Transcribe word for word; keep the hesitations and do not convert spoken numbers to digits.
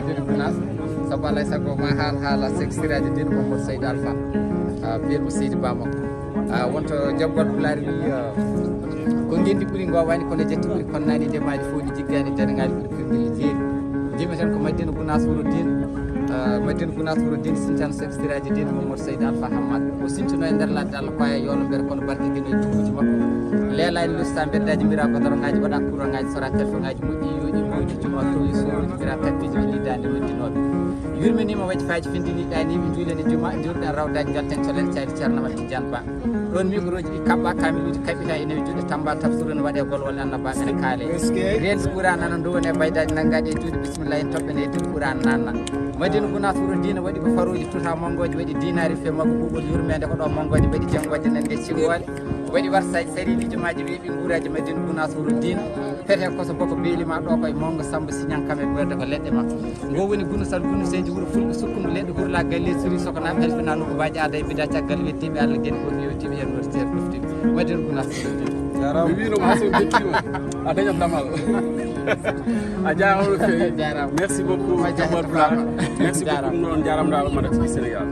Gunaas, sabu alaa e sago ma haal haala Seek Siraaji Diin Mamadou Saydou Alpha, ah, biyeɗo Seydi Ba makko. Ah, wonto jaggol Pulaar wi, ah, ko ngenndi ɓuri ngowani kono jetti ɓuri konnaani, ndemaaji fof ɗi jiggaani, denegaaji ɓuri firndilli jeeri. Jimi tan ko Madina Gunaas wuro diin, ah, Madina Gunaas wuro diin, sintan Seek Siraaji Diin Mamadou Saydou Alpha Hammad. O sintuno e nder ladde Allah ko e yolo mbere kono barke geno e juuɗeeji makko. Leelaani lusta mbeddaaji, mbira godorongaji, waɗa courantngaji, sora téléphonengaji moƴƴi, yooɗi, mawɗi, juma, towi, sooruji, mbira tappiiji, ɓe lidaande noddinooɓe. Yurminiima wajifaaji findiniiɗi ɗaaniiɓe, njuulani juma, njuurɗen rawdaaji, njalten colen caali Ceerno Ahmad Tidiane Ba. Ɗoon mikrooji ɗi kaɓɓa, kaamiluuji kaɓɓita e nawi juuɗe Tamba, tafsiruna waɗe golwol annaba ene kaale. Reensi Quraan nana, nduwone baydaaji nanngaaɗi e juuɗe, bismillah, en toɓɓene e nder Quraan nanna. Madina Gunaas wuro diina waɗi ko farooji tuta manngooji, waɗi diinaari fe maggo ɓuuɓol yurmeende ko ɗo manngooji, waɗi janngooje nan nde ciggoole, waɗi warsaji sari lijumaaji weeɓi nguuraaji Madina Gunaas wuro diina. Fete ko so boko beeli ma ɗo koye mawgo Samba Siñan kam e ɓurde ko leɗɗe ma. Ngo woni Gunusal Gunuseeji, wuro fulɓe sukkundu leɗɗe hurla galle suri sokonaaɓe halfinaanuko baaji aada e bida caggal weddiiɓe Allah geni goɗɗi yewtiiɓe yannorde seeɗa ɗoftiiɓe. Madina Gunaas wuro diina. Jaaraama. Mi wiino ma so bettiima a dañat damal. A jaaraama no feewi. Jaaraama. Merci beaucoup. Jaaraama. Merci beaucoup. Jaaraama. Ɗum noon jaaraama dal Madagascar Sénégal.